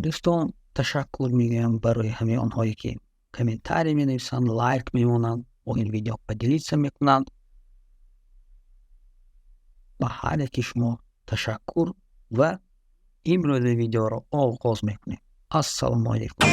Дӯстон, ташаккур мегӯям барои ҳамаи онҳое, ки комментарий менависанд, лайк мемонанд, бо ин видео поделиться мекунанд. Ба ҳар яки шумо ташаккур ва имрӯзи видеоро оғоз мекунем. Ассалому алайкум.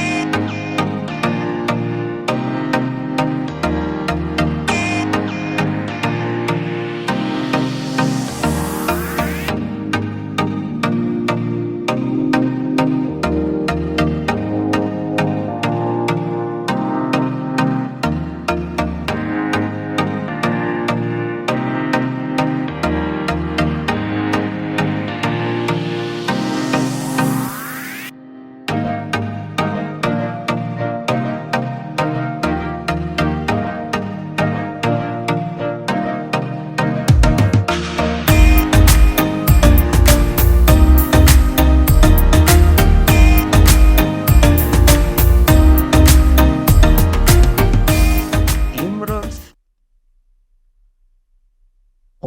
Имрӯз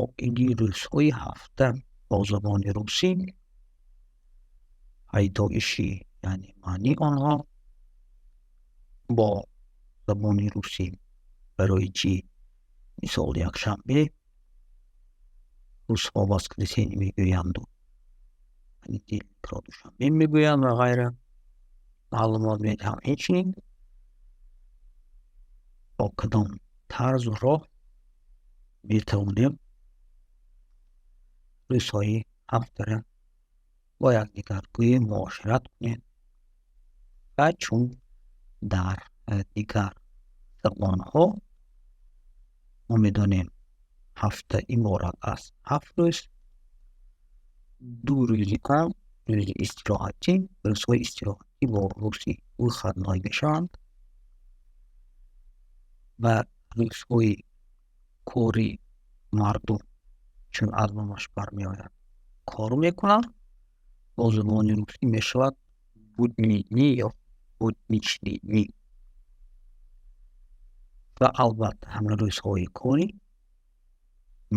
оиди рӯзҳои ҳафта бо забони русӣ, пайдоиши, яъне маънии онҳо бо забони русӣ, барои чӣ, мисол, якшанбе русҳо воскресенье мегӯянду понедельникро душанбе мегӯянд ва ғайра маълумот медиҳам. Инчунин бо кадом тарзу роҳ метавонем рӯзҳои ҳафтара бо якдигар гӯем, муошират кунем ва чун дар дигар забонҳо мо медонем, ҳафта иборат аз 7 рӯз, 2 рӯзи он рӯзи истироҳатӣ, рӯзҳои истироҳатӣ бо русӣ выходной мешаванд ва рӯзҳои кори мардум, чун аз номаш бармеояд, кор мекунанд, бо забони русӣ мешавад будние дни ё будничные дни. Ва албатта, ҳама рӯзҳои корӣ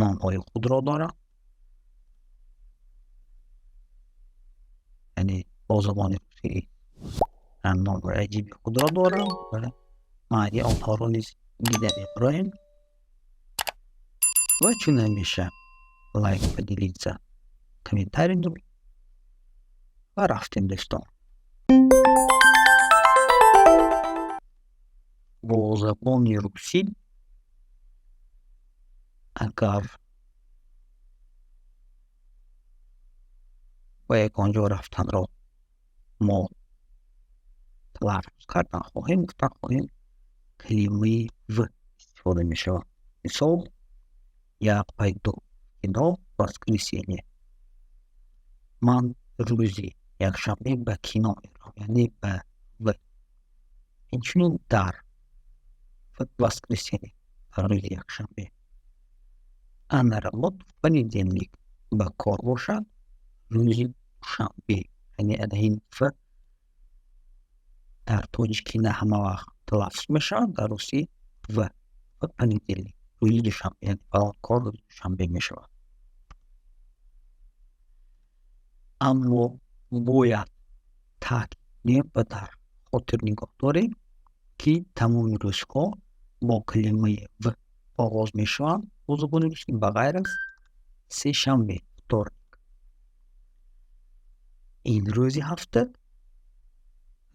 номҳои худро доранд, яъне бо забони русӣ номҳои аҷиби худро доранд ва маънии онҳоро низ дида мебароем. Ва чун ҳамеша, лайк, поделиться, комментарий ва рафтем, дӯстон. Бо забони русӣ агар ба ягон ҷо рафтанро мо талаффуз кардан хоҳем, гуфтан хоҳем, калимаи «в» истифода мешавад. Мисол: «Я пойду в кино в воскресенье». Ман рӯзи якшанбе ба кино меравам, яъне ба «в». Инчунин дар в воскресенье, дар рӯзи якшанбе. А на работу в понедельник, ба кор бошад рӯзи душанбе, яъне ана ин «в» дар тоҷикӣ на ҳама вақт талаффуз мешавад, дар русӣ в понедельник, рӯзи душанбе, яъне фалон кор рӯзи душанбе мешавад. Аммо бояд таъкид кунем ва дар хотир нигоҳ дорем, ки тамоми рӯзҳо бо калимаи «в» оғоз мешаванд бо забони русӣ, ба ғайр аз сешанбе, вторник. Ин рӯзи ҳафта,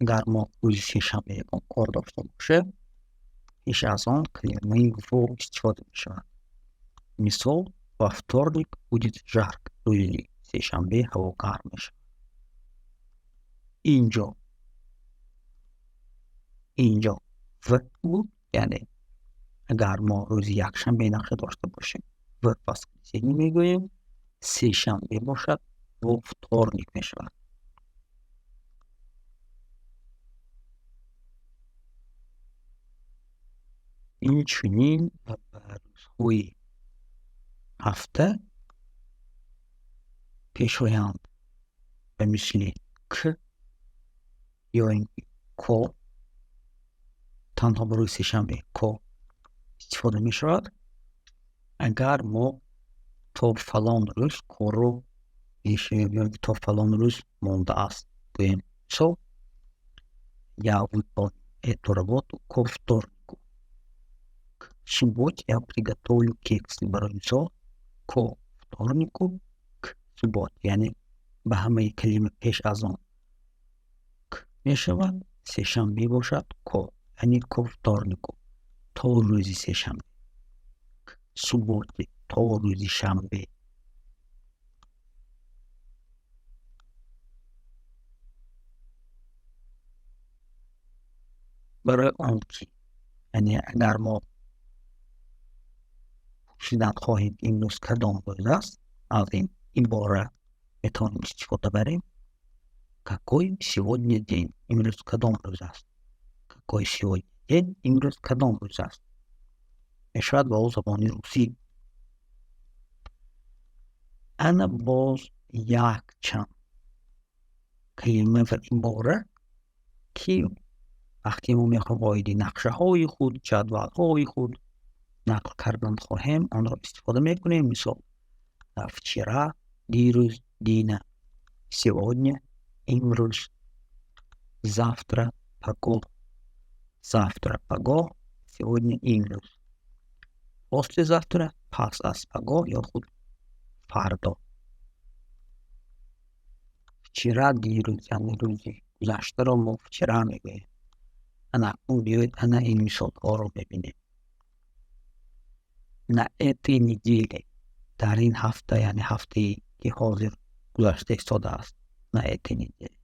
агар мо рӯзи сешанбе ягон кор дошта бошем, пеш аз он калимаи «во» истифода мешавад. Мисол: «Во вторник будет жарко». Рӯзи сешанбе ҳаво гарм мешавад. Инҷо «в» буд, яъне агар мо рӯзи якшанбе нақша дошта бошем, в воскресенье мегӯем, сешанбе бошад, во вторник мешавад. Инчунин ба рӯзҳои ҳафта пешоянд ба мисли «к» ё ин ки «ко», танҳо барои сешанбе «ко» истифода мешавад. Агар мо то фалон рӯз корро ё то фалон рӯз мондааст гӯем. Мисол: я выполню эту работу ко вторнику, к субботе я приготовлю кексы. Барои мисол, ко вторнику, к субботе, яъне ба ҳамаи калима пеш аз он к мешавад, сешанбе бошад ко, яъне ко вторнику, то рӯзи сешанбе, к субботе, то рӯзи шанбе. Барои он ки, яъне агар мо пурсидан хоҳем, имрӯз кадом рӯз аст, аз ин ибора метавонем истифода барем: какой сегодня день? Имрӯз кадом рӯз аст? Какой сегодня день? Имрӯз кадом рӯз аст мешавад бо забони русӣ. Ана боз якчанд калима ва ибора, ки вақте мо мехоҳем оиди нақшаҳои худ, ҷадвалҳои худ нақл кардан хоҳем, онро истифода мекунем. Мисол: вчера, дирӯз, дина, сегодня, имрӯз, завтра, пагоҳ, завтра, пагоҳ, сегодня, имрӯз, послезавтра, пас аз пагоҳ ё худ фардо. Вчера, дирӯз, яъне рӯзи гузаштаро мо вчера мегӯем. Ана акнун биёед, ана ин мисолҳоро мебинем. На этой неделе, дар ин ҳафта, яъне ҳафтае ки ҳозир гузашта истодааст, на этой неделе.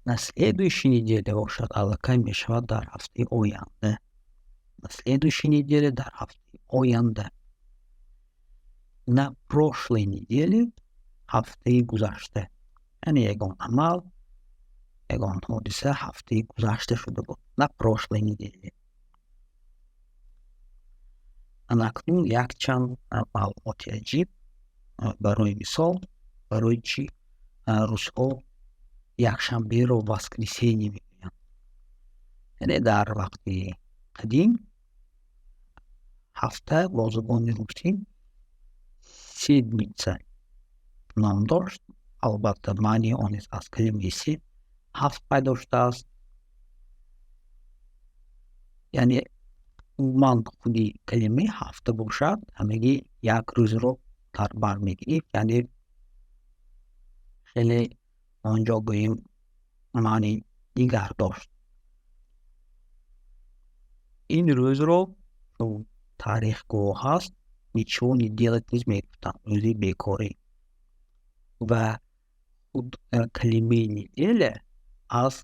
На следующей неделе бошад, аллакай мешавад дар ҳафтаи оянда. На следующей неделе, дар ҳафтаи оянда. На прошлой неделе, ҳафтаи гузашта, яъне ягон амал, ягон ҳодиса ҳафтаи гузашта шуда буд, на прошлой неделе. Ана акнун якчанд маълумоти аҷиб. Барои мисол, барои чӣ русҳо якшанберо воскресенье мегӯянд? Яъне дар вақти қадим ҳафта бо забони русӣ седмица ном дошт. Албатта, маънии он низ аз калимаи семь, ҳафт пайдо шудааст. Яъне умуман худи калимаи ҳафта бошад, ҳамагӣ як рӯзро дар бар мегирифт, яъне хеле он ҷо гӯем маъни дигар дошт. Ин рӯзро, таърих гувоҳ аст, ничего не делать низ мегуфтанд, рӯзи бекорӣ. Ва худ калимаи неделя аз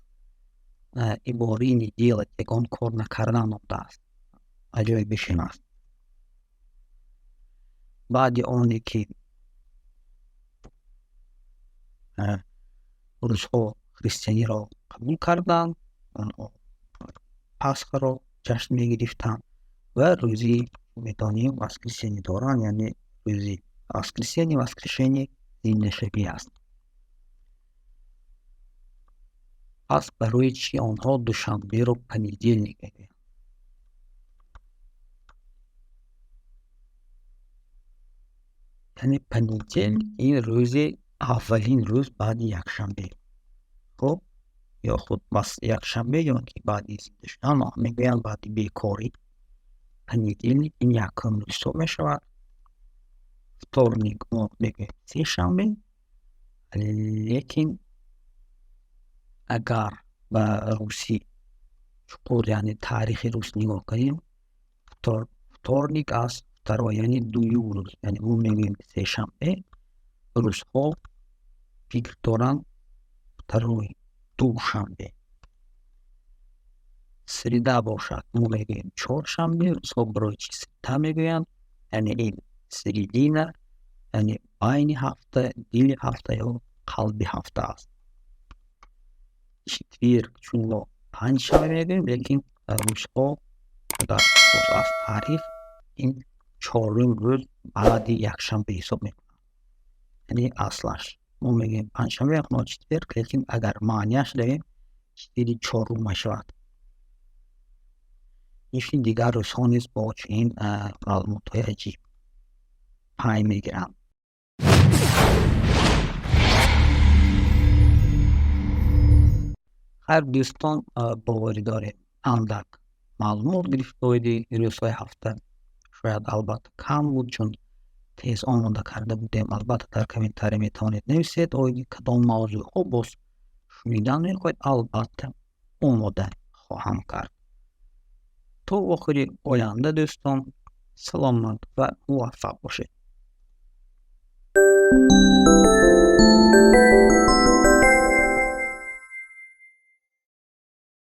ибораи не делать, ягон кор накардан омадааст. Аҷоибишин аст. Баъди оне ки русҳо христианиро қабул карданд, онҳо Пасхаро ҷашн мегирифтанд ва рӯзи, медонем, воскресенье доранд, яъне рӯзи воскресенье, воскрешение, зиндашавӣ аст. Пас барои чӣ онҳо душанберо понедельник мегӯянд? Яъне понедельник ин рӯзи аввалин рӯз баъди якшанбе. Хуб, ё худ якшанбе ё ки баъди зинда шудан мегӯянд, баъди бекорӣ. Понедельник ин якум рӯз ҳисоб мешавад. Вторник мо мегӯем сешанбе, лекин агар ба русӣ чуқур, яъне таърихи рус нигоҳ кунем, вторник аз второй, яъне дуюм рӯз, яъне мо мегӯем сешанбе, русҳо фикр доранд второй, душанбе. Среда бошад, мо мегӯем чоршанбе, русҳо барои чӣ среда мегӯянд? Яъне ин середина, яъне байни ҳафта, дили ҳафта ё қалби ҳафта аст. Четверг чун мо панҷшанбе мегӯем, лекин русҳо боз аз таърих ин чорум рӯз баъди якшанбе ҳисоб мекунанд. Яъне аслаш мо мегӯем панҷшанбе, мо четверг, лекин агар маънияш равем, четыре, чорум мешавад. Мисли дигар рӯзҳо низ бо чунин маълумотҳои аҷиб пай мегиранд. Хайр, дӯстон, боварӣ дорем, андак маълумот гирифт оиди рӯзҳои ҳафта. Шояд, албатта, кам буд, чун тез омода карда будем. Албатта, дар комментария метавонед нависед, оиди кадом мавзӯъҳо боз шунидан мехоҳед, албатта, омода хоҳам кард. То охири оянда, дӯстон, саломат ва муваффақ бошед.